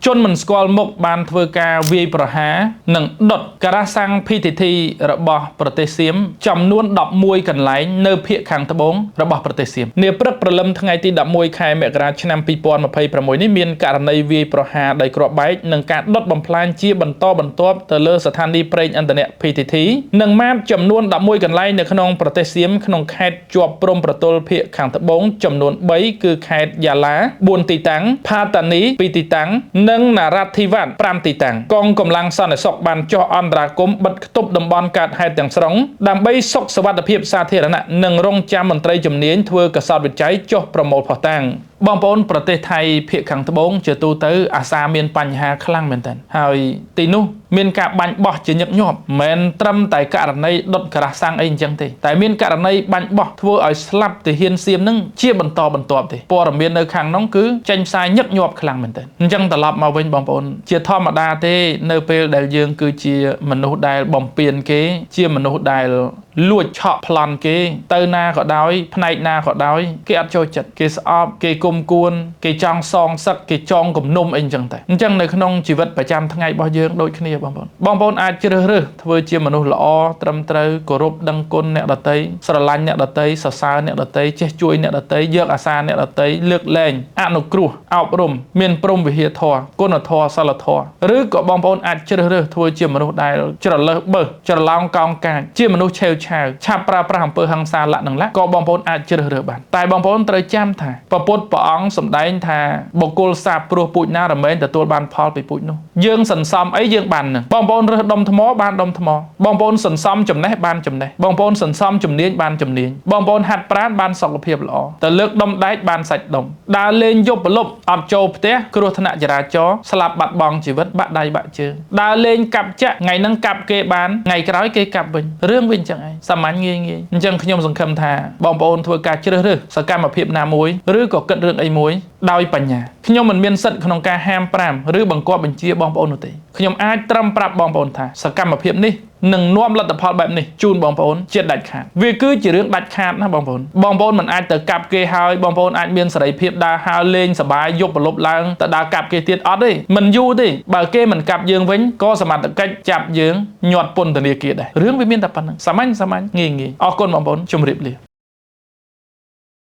ជនមិនស្គាល់មុខបានធ្វើការវាយប្រហារនិងដុតការ៉ាសាំង PTT របស់ប្រទេសសៀមចំនួន11កន្លែងនៅភាគខាងត្បូងរបស់ប្រទេសសៀមនាព្រឹកព្រលឹមថ្ងៃទី11ខែមករាឆ្នាំ2026នេះមានករណីវាយប្រហារដោយគ្រាប់បែកនិងការដុតបំផ្លាញជាបន្តបន្ទាប់ទៅលើស្ថានីយ៍ប្រេងឥន្ធនៈ PTT និងម៉ាតចំនួន11កន្លែងនៅក្នុងប្រទេសសៀមក្នុងខេត្តជាប់ព្រំប្រទល់ភាគខាងត្បូងចំនួន3គឺខេត្តយ៉ាឡា4ទីតាំងផាតានី2ទីតាំងនិងណារ៉ាធីវ៉ាត់5ទីតាំងកងកម្លាំងសន្តិសុខបានចុះអន្តរាគមន៍បិទខ្ទប់តំបន់កើតហេតុទាំងស្រុងដើម្បីសុខសុវត្ថិភាពសាធារណៈនិងរងចាំមន្ត្រីជំនាញធ្វើកសោតវិច័យចុះប្រមូលភស្តុតាងបងប្អូនប្រទេសថៃភាគខាងត្បូងជាទូទៅអាសាមានបញ្ហាខ្លាំងមែនទែនហើយទីនោះមានការបាញ់បោះជាញឹកញាប់មិនត្រឹមតែករណីដុតក្រាស់សាំងអីអញ្ចឹងទេតែមានករណីបាញ់បោះធ្វើឲ្យស្លាប់ទាហានសៀមនឹងជាបន្តបន្ទាប់ទេព័ត៌មាននៅខាងនោះគឺចេញផ្សាយញឹកញាប់ខ្លាំងមែនទែនអញ្ចឹងត្រឡប់មកវិញបងប្អូនជាធម្មតាទេនៅពេលដែលយើងគឺជាមនុស្សដែលបំពេញគេជាមនុស្សដែលលួចឆក់ប្លន់គេទៅណាក៏ដោយផ្នែកណាក៏ដោយគេអត់ចូលចិត្តគេស្អប់គេគុំគួនគេចង់សងសឹកគេចងគំនុំអីចឹងតែអញ្ចឹងនៅក្នុងជីវិតប្រចាំថ្ងៃរបស់យើងដូចគ្នាបងប្អូនបងប្អូនអាចជ្រើសរើសធ្វើជាមនុស្សល្អត្រឹមត្រូវគោរពដឹងគុណអ្នកដទៃស្រឡាញ់អ្នកដទៃសរសើរអ្នកដទៃចេះជួយអ្នកដទៃយកអាសាអ្នកដទៃលើកលែងអនុគ្រោះអប់រំមានព្រំវិហារធម៌គុណធម៌សិលធម៌ឬក៏បងប្អូនអាចជ្រើសរើសធ្វើជាមនុស្សដែលច្រលើសបើសច្រឡោងកោងកាចជាមនុស្សឆេវឆាវឆាប់ប្រើប្រាស់អំពើហិង្សាលៈនឹងលៈក៏បងប្អូនអាចជ្រើសរើសបានតែបងប្អូនត្រូវចាំថាព្រះពុទ្ធព្រះអង្គសម្ដែងថាបុគ្គលសាបព្រោះពូជណារមែងទទួលបានផលពីពូជនោះយើងសន្សំអីយើងបាននឹងបងប្អូនរើសដុំថ្មបានដុំថ្មបងប្អូនសន្សំចំណេះបានចំណេះបងប្អូនសន្សំជំនាញបានជំនាញបងប្អូនហាត់ប្រាណបានសុខភាពល្អទៅលើកដុំដែកបានសាច់ដុំដើរលេងយប់ប្រលប់អត់ចូលផ្ទះគ្រោះថ្នាក់ចរាចរណ៍ស្លាប់បាត់បង់ជីវិតបាក់ដៃបាក់ជើងដើរលេងកាប់ចាក់ថ្ងៃហ្នឹងកាប់គេបានថ្ងៃក្រោយគេកាប់វិញរឿងវិញចឹងឯងសាមញ្ញងាយងាយអញ្ចឹងខ្ញុំសង្ឃឹមថាបងប្អូនធ្វើការជ្រើសរើសសកម្មភាពណាមួយឬក៏គិតរឿងអីមួយដោយបញ្ញាខ្ញុំមិនមានសិទ្ធិក្នុងការហាមប្រាមឬបង្គាប់បញ្ជាបងប្អូននោះទេខ្ញុំអាចត្រឹមប្រាប់បងប្អូនថាសកម្មភាពនេះនឹងនាំលទ្ធផលបែបនេះជូនបងប្អូនជាដាច់ខាតវាគឺជារឿងដាច់ខាតណាបងប្អូនបងប្អូនមិនអាចទៅកាប់គេហើយបងប្អូនអាចមានសេរីភាពដើរហើរលេងសប្បាយយប់ប្រលប់ឡើងទៅដើរកាប់គេទៀតអត់ទេមិនយូរទេបើគេមិនកាប់យើងវិញក៏សមត្ថកិច្ចចាប់យើងញាត់ពន្ធនាគារដែររឿងវាមានតែប៉ុណ្្នឹងសាមញ្ញសាមញ្ញងាយងាយអរគុណបងប្អូនជម្រាបលា។